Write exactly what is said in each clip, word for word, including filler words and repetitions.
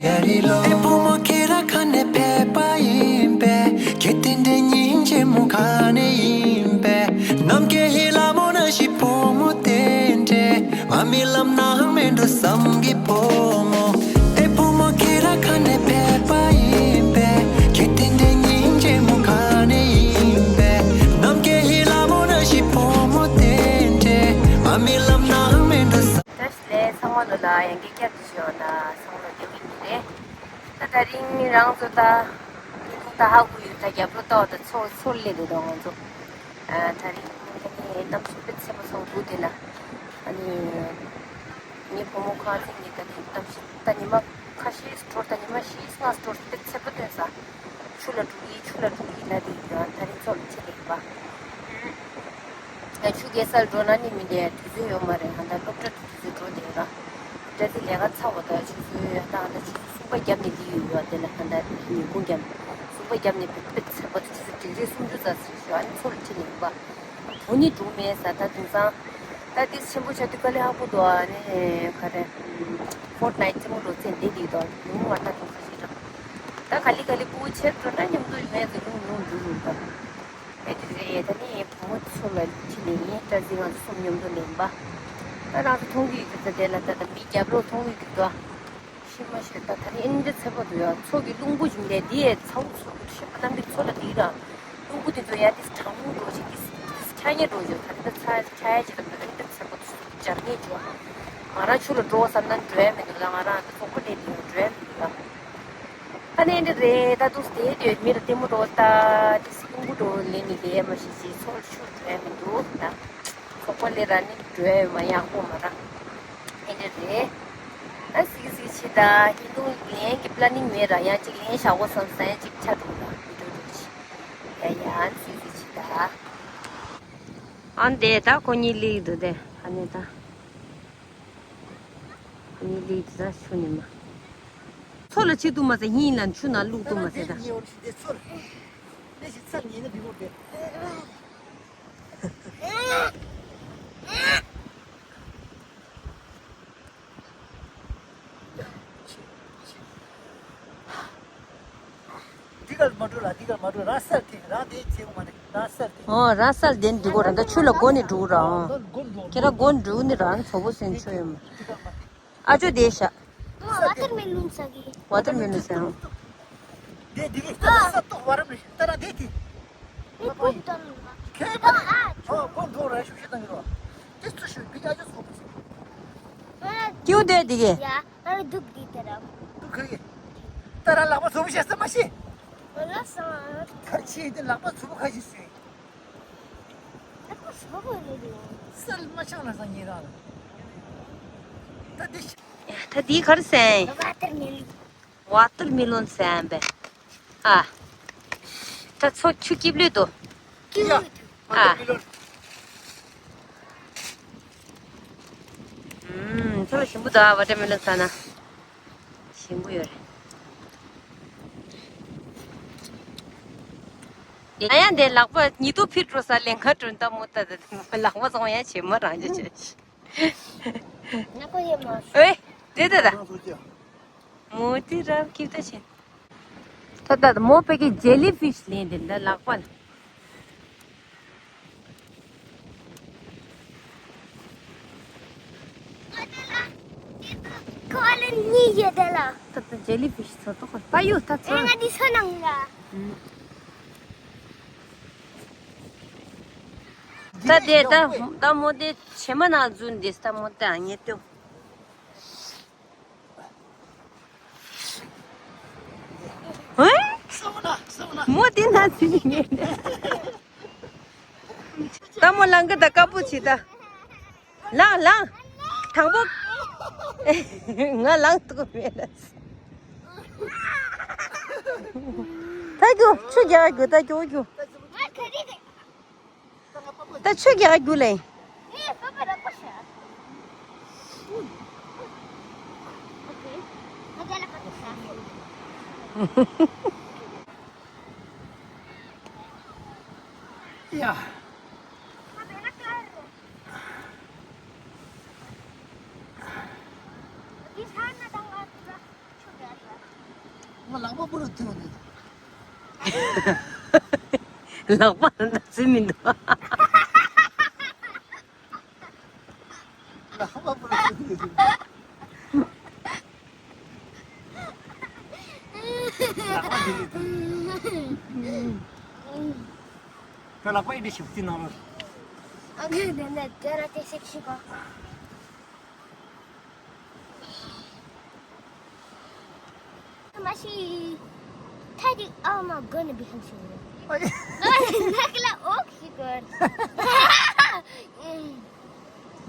ཡ་རི་ལོ། ཨེ་བུ་མོ་ཁྱེད་རང་ག་ནས་ཕེབས་པ་ཡིན་པས། ཁྱེད་དེ་འདྲའི་སྙིང་རྗེ་མོ་ག་ནས་ཡིན་པས། ནམ་མཁའི་ལྷ་མོ་ནང་བཞིན་བུ་མོ་དེ་འདྲས། ང་རྨི་ལམ་ནང་མེད་འགྲོ་བསམ་གི་བུ་མོ། ཨེ་བུ་མོ་ཁྱེད་རང་ག་ནས་ཕེབས་པ་ཡིན་པས། ཁྱེད་དེ་འདྲའི་སྙིང་རྗེ་མོ་ག་ནས་ཡིན་པས། ནམ་མཁའི་ལྷ་མོ་ནང་བཞིན་བུ་མོ་དེ་འདྲས། ང་རྨི་ལམ་ནང་མེད་འགྲོ་བསམ། བཀྲ་ཤིས་བདེ་ལེགས། ཚང་མ་ལོ་ལ་ཡང་བསྐྱར་བསྐྱར་དུ་ཞུ་བ་ན་ཚང་མ་ལོ་སྐྱབས་ཡིན་གྱི་རེད། ད་དེ་རིང་རང་ཚོ་ད་ཉིན་གུང་ད་ཧ་གོ་ཡོད། ད་རྒྱབ་ལོགས་ལྟ་བ་ད་ཚོ་ཚོ་སླེབས་འདུག་ད་ང་ཚོ། ཨ། དེ་རིང་ད་ནི་གནམ་གཤིས་དཔེ་ཚ་པོ་ཚ་པོ་འདུག་དེ་ལ། ཨ་ནི་ངའི་བུ་མོ་ཁང་ཚན་གྱི་ད་ནི་གནམ་གཤིས་ད་ཉི་མ་ཁ་ཤས་སུ་འགྲོ། ད་ཉི་མ་བཞི་ལྔ་སུ་འགྲོ་དཔེ་ཚ་པོ་ཐོན་ས། ཆུ་ལ་འགྲོ་གི་ཡིན། ཆུ་ལ་འགྲོ་གི་ཡིན་ལབ་དེ་ཡིན། ད་རིང་ཚོ་ལ་ཆེ་ལེགས་པ། ཡང་ཆུ་རྐྱལ་སར་འགྲོ་ན་ནི་མི་འདྲ་དུས་ཚོད་ཡོད་མ་རེད། ཧ་ད་སློབ་གྲྭ་དུ་དུས་ཚོད་འགྲོ་བསྡད་ཡོད་ར། སློབ་གྲྭ་ཚེ་ལས་ཀ་ཚ་བ་དང་ཆུ་ཚོད་ད་ཧ་ད་ཆུ་ཚོད་གསུམ་པ་བརྒྱབ་ནས་འདི་ཡོད་ཡོད་དེ་ལ་ཧ་ད་ཉིན་གུང་བརྒྱབ་ནས་གསུམ་པ་བརྒྱབ་ནས་དཔེ་དཔེ་ཚ་བ་དུ་ཆུ་ཚོད་དྲུག་རེ་སུམ་ཅུ་ཙམ་ཟེར་ཞོ། ཨ་ནི་ཚོ་ལ་ཁྲིད་ནས་ཡིན་པ། བུ་ནི་འགྲོ་མེད་ས། ད་དེང་སང་ད་དེ་ཆེན་པོ་བྱ་དུས་དཀའ་ལས་ཁག་པོ་འདུག་ཨ་ནི་ག་རེ། ཧྥོར་ཊི་ནའིཊ་རྩེད་མོ་འགྲོ་ཚེ་འདི་འདི་དང་ཉུང་བ་ད་དེང་སང་ཞིག་ར། ད་ག་ལི་ག་ལི་སྤུ་གུ་ཆེར་འགྲོ་ན་མཉམ་དུ་ཡོང་ཡ་ཚོ་ཉུང་ཉུང་འགྲོ་རུ་འགྲོ། ཨེ་དེ་རེད། ད་ནི་བུ་མོ་ཚོ་ལ་ཁྲིད་ནས་ཡིན། སྐྲ་རྩི་ང་ཚོ་གསུམ་མཉམ་དུ་ལེན་པ། ད་རང་ཚོ་མཐོང་གི་ཡོད་ཀྱི་ད་དེ་ལ་ད་ད་མི་རྒྱབ་རོགས་མཐོང་གི་ཡོད་ཀྱི་ད། ཤི་མ་ཤི་ད་ད་ནི་ཨེ་འདྲ་ཚ་པོ་འདུག་ཡ། མཚོ་གི་རླུང་བུ་བྱུང་ནས་འདི་ཡའི་ཚ་བོ་ཚུགས་ཀྱི་ཤི་པ་གཏམ་པའི་མཚོ་ལ་འདི་ར། རླུང་བུ་དེ་ཚོ་ཡ་དེ་གྲང་མོ་འགྲོ་ཞིག་དེ་དེ་ཆ་ཉེ་འགྲོ་ཞིག་ད་ད་ཚ་ཆ་ཡ་ཅིག་ད་ཨེ་འདྲ་ཚ་པོ་འཇར་ཉེ་འཇོ། ང་རང་ཆུ་ལ་འགྲོ་བསམ་ན་འགྲོ་ཡ་མི་འདུག་ད་ང་རང་ད་ཚོགས་པ་ལས་འདི་འགྲོ་ཡ་མི་འདུག་ད། ཨ་ནི་འདི་རེད། ད་དུས་དེ་དུས་མི་ལ་ལྟད་མོ་འགྲོ་ལྟ་དེ་སི་ཀུང་གུ་འགྲོ་ལེན་ནི་ལས་མ་ཤེས་ཅིག་ཚོགས་ཆུ་འགྲོ་ཡ་མི་འདུག་ད། ཚོགས་པ་ལས་ར་ནི་འགྲོ་ཡ་མ་ཡག་པོ་མ་ར། ཨེ་འདི་རེད། ཨ་སིག་སིག་ཆི་ད་ཧིན་དུ་ལེན་གི་པི་ལ་ནིང་མེད་ར། ཡང་ཅིག་ལེན་བཞག་གོ་བསམ་ས་ཡང་ཅིག་ཆ་འགྲོ་ལ་མི་འགྲོ་འགྲོ་ཆི། ཡ་ཡ་ཨ་སིག་སིག་ཆི་ད། ཨ་འདི་ད་ཁོ་གཉིས་ལིག་འདུག་དེ་ཨ་ནི་ད། ཉི་ལི་ཛ་ཆུ་ནི་མ། མཚོ་ལ་ཆི་དུ་མ་ཟེར་ཧིན་ལ་ཆུ་ན་ལུག་དུ་མ་ཟེར་ད། འདི་གར་མ་འགྲོ་ལ། འདི་གར་མ་འགྲོ། ར་སལ་དེ་ར་དེ་བྱེད་དགོས་མ་རེད། ར་སལ་དེ། ཨོ་ར་སལ་དེ་འགྲིག་གོ་ར། ད་ཆུ་ལ་སྒོ་ནས་འགྲོ་ར། ཨོ་སྒོ་འགྲོ། ཁྱེད་ར་སྒོ་འགྲོ་ནི་ར་ཚོ་བོ་སེན་ཆོ་ཡོད་མ། ཨ་ཅོ་དེ་ཤ། ཨོ་ཝ་ཏར་མེ་ལོན་ཟ་གི། ཝ་ཏར་མེ་ལོན་ཟ། དེ་དེ་གི་ས་ཏོག་བ་རམ་རེ་ཤ་ད་ར་དེ་དེ། མི་ཀུན་ཏོ་ལུང་བ། ཁེ་པ་ཨ་ཨོ་སྒོ་འགྲོ་ར་ཤུ་ཤུ་ད་གི་རོ། དེ་ཚུ་ཤུ་བི་ཨ་ཅོ་ཚོ་བོ་སེན། ཀྱུ་དེ་དེ་གི། ཡ། ཨ་རེ་འདུག་འདི་དེ་ར། འདུག་ཁ་གི། ད་ར་ལག་པ་ཚོ་བུ་ཤེས་ས་མ་ཤེས། ཨོ་ལ་ས། ཁར་ཆེ་དེ་ལག་པ་ཚོ་བུ་ཁ་ཤེས་སུ། ལག་པ་ཚོ་བུ་ནི་རེད། སལ་མ་ཆག་ན་ས་ཉེ་རང་། ད་དེ་ཤ། ད་དེ་གར་སེན། ཝ་ཏར་མེ་ལོན། ཝ་ཏར་མེ་ལོན་སེན་པས། ཨ། ད་ཚོ་ཆུ་སྐྱིབས་ལོས་དོ། ཀྱི། ཨ། ཨུམ། ཚོ་ལ་ཞིམ་པོ་ད་ཝ་ཏར་མེ་ལོན་ཟ་ན། ཞིམ་པོ་ཡོད་རེད། ཡ་ཡ་འདི་ལག་པ་ཉི་དུ་ཕིར་འགྲོ་ས་ལེན་ཁ་གྲོན་ད་མོ་ད་ད་ལག་པ་ཚོང་ཡ་བྱེད་མ་རང་ཅི་བྱེད། ན་ཁོ་ཡེ་མ། ཨེ། དེ་ད་ད། མོ་དེ་རབ་ཀྱི་ད་ཆེན། ད་ད་མོ་པེ་ཀི་ཇེ་ལི་ཕིཤ་ལེན་དེ་འདི་ལག་པ་ལ། ཁོ་ལ་གཉིས་ཡོད་དེ་ལ། ད་ད་ཇེ་ལི་ཕིཤ་ཚོ་ཏོ་ཁོ་པ་ཡུ་ད་ཚོ། ཨེ་ང་འདི་ཚོ་ནང་ལ། ད་དེ་ད་ད་མོ་དེ་བྱེ་མ་ནང་འཛུལ་འདི་ད་མོ་ད་ངེ་ཏོ། ཧོན། མོ་དེ་ན་ཚི་ནི་ངེ། ད་མོ་ལང་གི་ད་དཀར་པོ་ཆི་ད། ལང་ལང་། དང་པོ། ང་ལང་ཐུག་མེད་ལ། ད་རྒྱུ་ཆུ་རྒྱག་རྒྱུ་ད་རྒྱུ་རྒྱུ། ད་ཆུ་རྒྱག་རྒྱུ་ལེ། ཡ། This hand na dang a tura. ལག་པ་པུ་རུ་ཐུག་ནས། ལག་པ་ལ་ཟིན་མི་འདུག་ལག་པ་པུ་རུ་ཐུག་ནས། ལག་པ་འདི་ནས་ཐུག་ཁྱོད་ལག་པ་ཨེ་འདྲ་ཞིག་རྩི་གནང་རོགས། ཨ་ཁུ་དེ་ནས་དེ་ར་དེ་སེག་ཤི་གོ། མ་ཤི། ཐ་དིག་ཨ་མ་གོ་ནི་བི་ཧན་ཤི། ཨ་ཡེ། ནག་ལ་ཨོག་ཤི་གོ།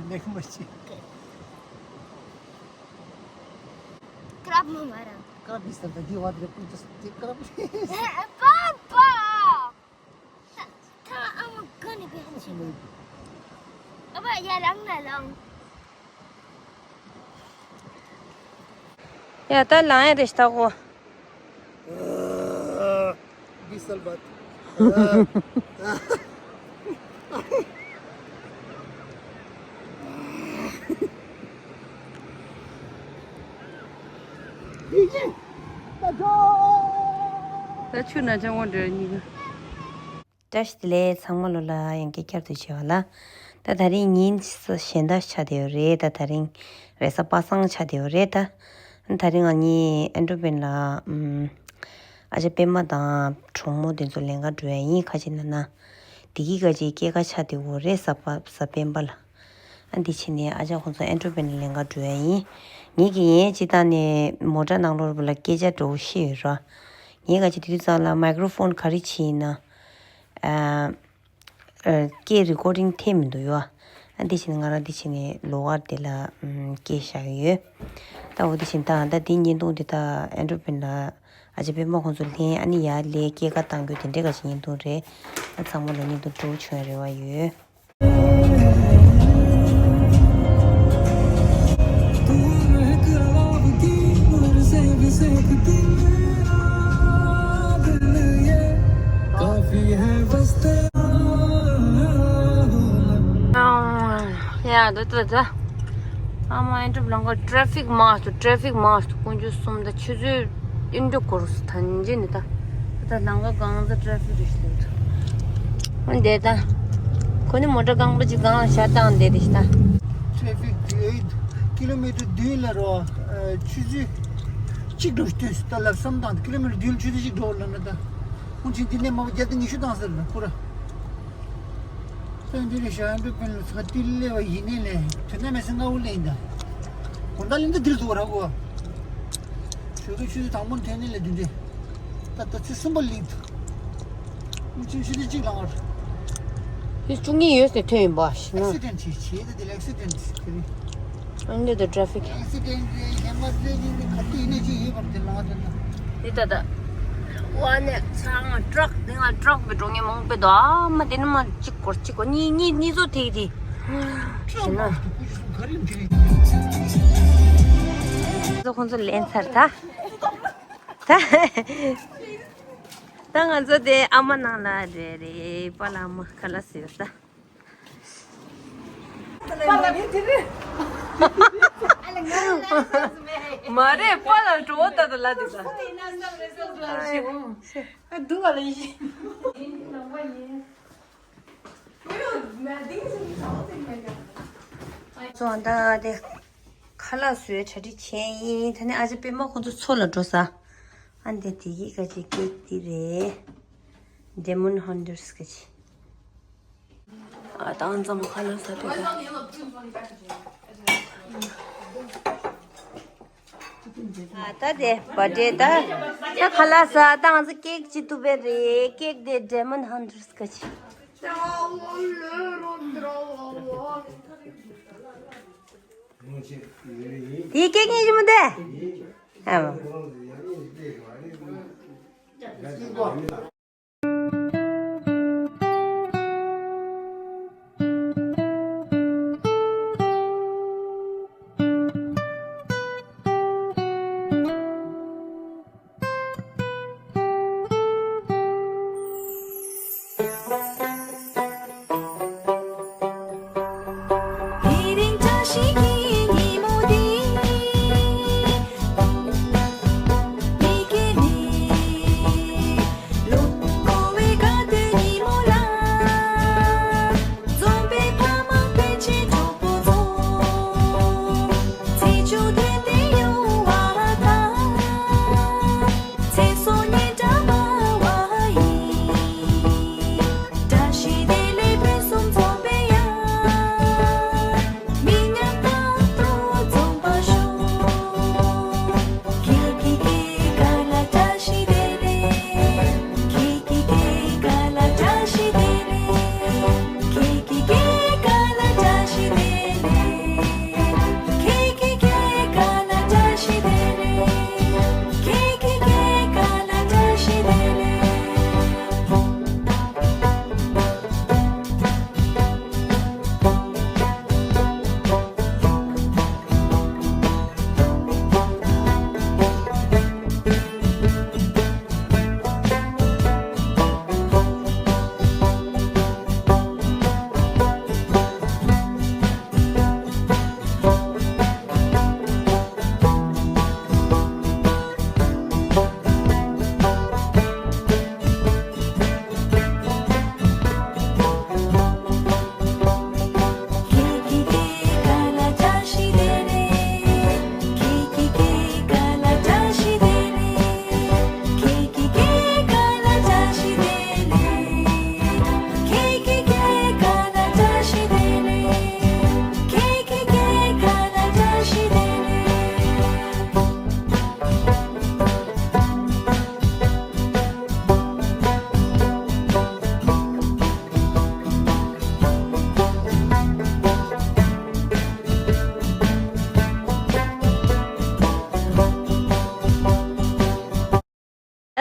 ནག་མ་ཤི། ཀྲབ་མ་མ་རང་། ཀྲབ་བི་སར་ད་དི་ཝ་དི་རེ་ཀུན་ཏུ་སྟི་ཀྲབ། པ་པ། ད་ཨ་མ་གོ་ནི་བི་ཧན་ཤི་གོ། ཨ་བ་ཡ་ལང་ན་ལང་། ཡ་ད་ལང་ཡ་རེ་ཤ་ཏ་གོ། བི་སལ་བཏ། ད་ཆུ་ན་ཆ་ངོ་འདྲ་གཉིས་ཀ། བཀྲ་ཤིས་བདེ་ལེགས། ཚང་མ་ལོ་ལ་ཡང་བསྐྱར་བསྐྱར་དུ་བྱེད་པ་ལ། ད་དེ་རིང་ཉིན་གཞན་དག་ཆགས་བསྡད་ཡོད་རེད། ད་དེ་རིང་རེས་གཟའ་པ་སངས་ཆགས་བསྡད་ཡོད་རེད་ད། དེ་རིང་ང་གཉིས་ཨན་ཌྲོ་པན་ལ་ཨམ། ཨ་ཅག་པད་མ་དང་གྲོགས་མོ་དེ་ཚོ་ལེན་ག་འགྲོ་ཡ་ཡིན། ཁ་ཅིག་ན་ན། དེ་གི་ཁ་ཅིག་སྐྱེས་ཀ་ཆགས་བསྡད་ཡོད་རེད། གཟའ་པ་གཟའ་སྤེན་པ་ལ། ཨ་འདི་ཕྱིན་ནས་ཨ་ཅག་ཁོང་ཚོ་ཨན་ཌྲོ་པན་ལ་ལེན་ག་འགྲོ་ཡ་ཡིན། ངེད་ཀྱི་ཡན་ཅི་ད་ནས་མོ་ཊ་ནང་ལོགས་ལ་སྐད་ཆ་འགྲོ་ཤེས་ཡོད་ར། ངས་ག་ཅི་དུས་ཚང་ལ་མའི་ཀྲོ་ཕོན་ག་རེ་བྱས་ཡིན་ན། ཨ། ཨ། སྐད་རི་ཀོར་ཌིང་ཐེབས་མི་འདུག་ཡོ། ཨ་འདི་བྱས་ནས་ང་རང་འདི་བྱས་ནས་ལོ་ཝར་དེ་ལ་ཨམ། སྐད་བཞག་གི་ཡོད། ད་འོ་འདི་བྱས་ནས་ད་ད་འདི་བརྙན་ཐུང་འདི་ད་ཨན་ཌྲོ་པན་ལ་ཨ་ཅག་པད་མ་ཁོང་ཚོ་ལྷན་ཨ་ནི་ཡར་སླེབས་སྐྱེལ་ཀ་བཏང་རྒྱུ་དེ་འདྲའི་ག་ཅི་བརྙན་ཐུང་རེད། ཨ་ཚང་མ་ལ་བརྙན་ཐུང་སྤྲོ་བོ་བྱུང་ཡ་རེ་བ་ཡོད། ཡ་ད་ད་ད། ཨ་མ་ཨན་ཌྲོ་པན་ལ་ལང་ཀ་ཊ་རེ་ཕིག་མང་སུ་ཊ་རེ་ཕིག་མང་སུ་དཀོན་མཆོག་གསུམ། ད་ཆུ་ཚོད་ཨིན་འགྲོ་གོར་སུ་ཐན་ཇི་ནི་ད། ད་ལང་ཀ་གང་ཟ་ཊ་རེ་ཕིག་རེ་ཤི་ལེ་ཐུ། འདི་ད། ཁོ་ནི་མོ་ཊ་རྐང་པ་ཅིག་གང་ལ་ཤར་བཏང་བསྡད་དེ་ཤི་ད། ཊ་རེ་ཕིག་དེ་ཀི་ལོ་མི་ཊར་བདུན་ལ་རོ། ཆུ་ཚོད་གཅིག་འགྲོ་ཤི་ཐུས་ད་ལབ་བསམ་བཏང་། ཀི་ལོ་མི་ཊར་བདུན་ལ་ཆུ་ཚོད་གཅིག་འགྲོ་ལབ་ན་ད། ཁོང་ཆིན་འདི་ནས་མ་བརྒྱ་དང་ཉི་ཤུ་བཏང་ཟེར་ན་ཁོ་ར། སང་དེ་རེ་ཤ་ཨན་ཌྲོ་པན་ལ་ཚ་ཏི་ལེ་བ་ཡིན་ནས་ལས་དོན་དག་མེད་སེ་ང་འུ་ལེན་ད། གོང་ད་ལེན་ད་དིར་དུ་བ་ར་གོ། ཞོ་དུ་ཆུ་དུ་དང་པོ་ཐོན་ནས་ལས་དུ་འདི། ད་ད་ཚེ་གསུམ་པ་ལེན་ད། ཆུ་ཆུ་དུ་གཅིག་ལང་བར། དེ་བཅུ་གཉིས་ཡོད་ཟེར་ཐོན་ཡིན་པ་ཞིག་ན། ཨེག་སི་ཌེན་ཊི་བྱས་བྱས་ད་དེ་ལ་ཨེག་སི་ཌེན་ཊི་དེ་རེད། ཨ་ནི་ད་ཊ་རེ་ཕིག་ཨེག་སི་ཌེན་ཊི་རེད། ཧེ་མ་ལས་ཀྱི་ནི་ག་དུས་ནས་ཅི་ཡོད་པར་དེ་ལ་ང་ཚོ་ན། འདི་ད་ད། ཝ་ནས་ཚང་ཊ་རག་འདི་ང་ཊ་རག་པའི་འགྲོ་ངེས་མང་པོ་འདུག་ཨ་མ་དེ་ནི་མ་གཅིག་སྐོར་གཅིག་སྐོར་གཉིས་གཉིས་གཉིས་ཚོ་ཐེག་དེ། ཞེ་ན། ཁོ་ཚོ་ལེན་ཚར་ད། ད། ད་ང་ཚོ་དེ་ཨ་མ་ནང་ལ་རེད་རེད། པ་ལ་ཨ་མ་ཁ་ལག་ཟོས་ད། མ་རེད། པཱ་ལགས་འགྲོ་བ་ལྟ་དང་ལ་དེ་ལ། ཨ་འདུག་བ་ལ་ཡིན། སོང་ད་དེ་ཁ་ལག་བཟོས་གྲ་སྒྲིག་བྱས་ཡིན། ད་ནི་ཨ་ཅག་པད་མ་ཁོང་ཚོ་མཚོ་ལ་འགྲོ་ས། ཨ་འདི་དེ་གི་ག་ཅིག་ཀེག་དེ་རེད། ཌེ་མོན་ཌ་ཧན་ཊར་སི་ག་ཅིག་ཨ་ཏང་ཙམ་ཁ་ལག་ཟ་ཐུབ་ད། ཨ་ད་དེ་བར་ཌེ་ད། ད་ཁ་ལག་ཟ་ཏང་ཙམ་ཀེག་ཅིག་ཐུབ་པ་རེད། ཀེག་དེ་ཌེ་མོན་ཌ་ཧན་ཊར་སི་ག་ཅིག་དེ་ཀེག་ཉིད་ཀྱི་མི་འདུག་ཨ་མ།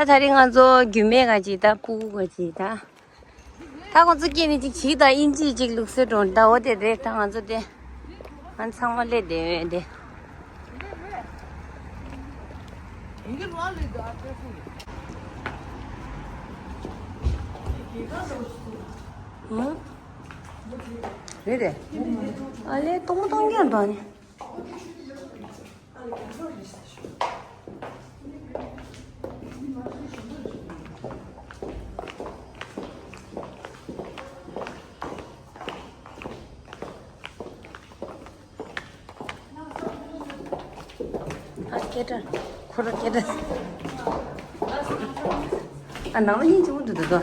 ད་ད་རིང་ང་ཚོ་རྒྱུད་སྨད་ག་ཅིག་ད་ཕྲུ་གུ་ག་ཅིག་ད། ད་ཁོང་ཚོ་སྐྱེས་ནི་ཅིག་བྱིས་དང་དབྱིན་ཇི་ཅིག་ལུགས་སྲོལ་འགྲོ་ད་འོ་དེ་རེད། ད་ང་ཚོ་དེ་ང་ཚང་མ་སླེབས་བསྡད་ཡོད་དེ། ཨང་། རེད་དེ། ཨ་ལེ་སྟོང་སྟོང་རྒྱག་འདུག་ནི། ཨ་སྐད་གྲགས། ཁོ་ར་སྐད་གྲགས། ཨ་ནང་ལ་ཡིན་ཆུང་དུ་འདུག་དོ།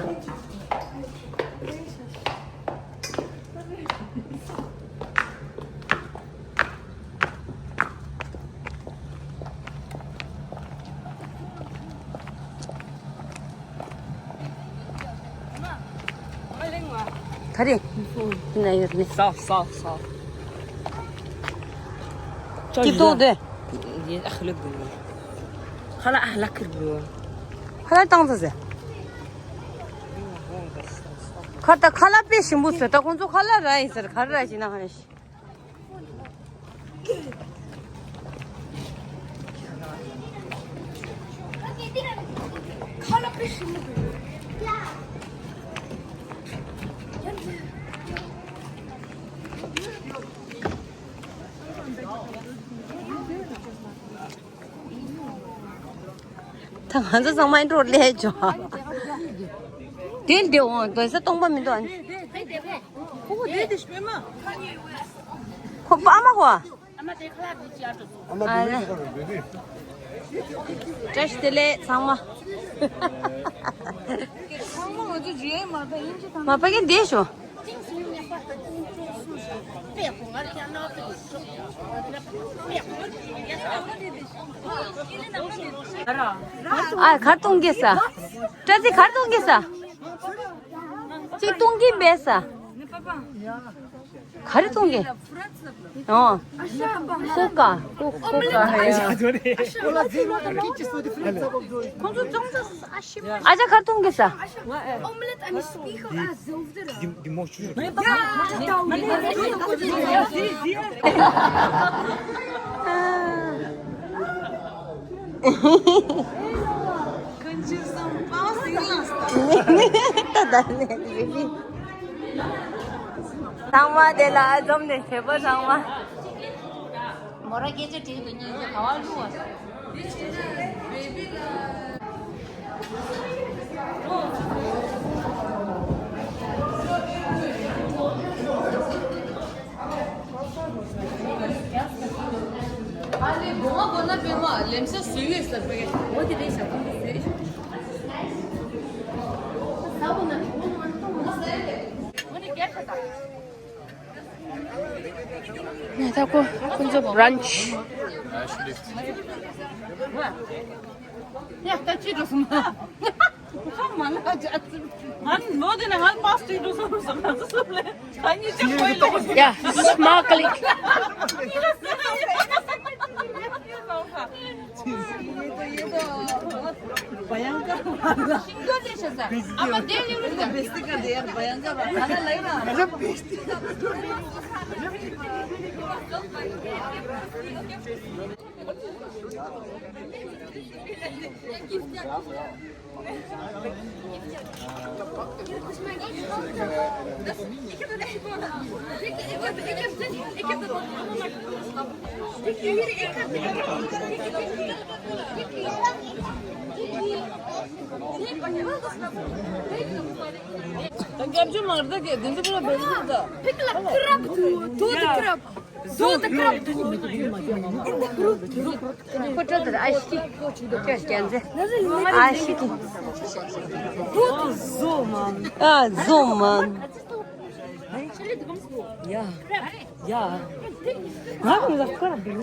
ག་རེ། ཡིན་ན་ཡོད་ནི། སོ་སོ་སོ། ཀི་ཏོག་དེ། ཡིན་ཨ་ལ་དགོས། ཁ་ལ་ཨ་ལ་ཁིར་དགོས། ཁ་ལ་བཏང་ཚ་ཟེར། ཁ་ལ་ད་ཁ་ལ་དཔེ་ཞིམ་པོ་ཟེར། ད་ཁོང་ཚོ་ཁ་ལ་ར་ཡིན་ཟེར། ག་རེ་ར་ཞིག་ན་ཧ་ཤི། ད་ང་ཚོ་ཚང་མ་འགྲོ་ལས་ཆོག་དེ་འདི་འོང་དོན་ས་སྟོང་པ་མི་འདུག་ཁོ་པ་མ་ཧོ། ཨ་ལེ། བཀྲ་ཤིས་བདེ་ལེགས་ཚང་མ། མ་ཕ་གི་འདི་ཤོ། ཨ་གར་གཏོང་གི་ས། བཀྲ་ཤིས་གར་གཏོང་གི་ས། ཅིག་གཏོང་གི་མེད་ས། ག་རེ་གཏོང་གི། ཨོ། ཀུ་ཀ་ཀུ་ཀུ་ཀ། ཁོང་ཚོ་ཅོང་ཙེ་ཨ་ཤི་མ། ཨ་ཅག་གར་གཏོང་གི་ས། Omelette and speaker as over there. འདི་མོ་ཆུ་རེད། ད་ད་ནས་བི་བི། ཚང་མ་དེ་ལ་འཛོམས་ནས་བྱེད་པོ་ཚང་མ། མོ་ར་སྐད་ཆ་དྲིས་པའི་ཉིན་གྱི་ག་བ་བླུགས་པ། ཨ་ལེ་སྒོ་ང་སྒོ་ན་པད་མ་ལེམ་ས་སུ་ཡོད་ས་པད། འོ་དེ་རེད་ཤག་ཁོང་གི་ཟེར། ད་ཁོ་ཁོ་ཚོ་brunch། ཡ་ད་ཅི་འགྲོ་སོང་། ཁ་མ་ལ་ཅ་ཙི། ཨན་ནོ་དེ་ན་ང་པཱས་ཏི་འགྲོ་སོང་སོང་ང་ཚོ་སོང་ལེ། ད་ཉི་ཅག་པོ་ཡིན་ལེ། ཡ་སྨག་ལིག་རྒྱབ་ལྗོངས་མ་རེད་ཀྱི་དེ་ཚོ་ཕུ་ལ་བེ་རི་ཀུ་ད། Pick up crab too. Throw the crab too. Throw the crab too. In the group. ཁོ་སྤྲོད་དེ་ཨ་ཤི་ཀི་ཁྱོད་རྒྱལ་མཚན་ཨ་ཤི་ཀི། ཨ་ཟོ་མ། ཡ་ཡ། ང་གི་ལ་ཁོ་ར་བི་ན།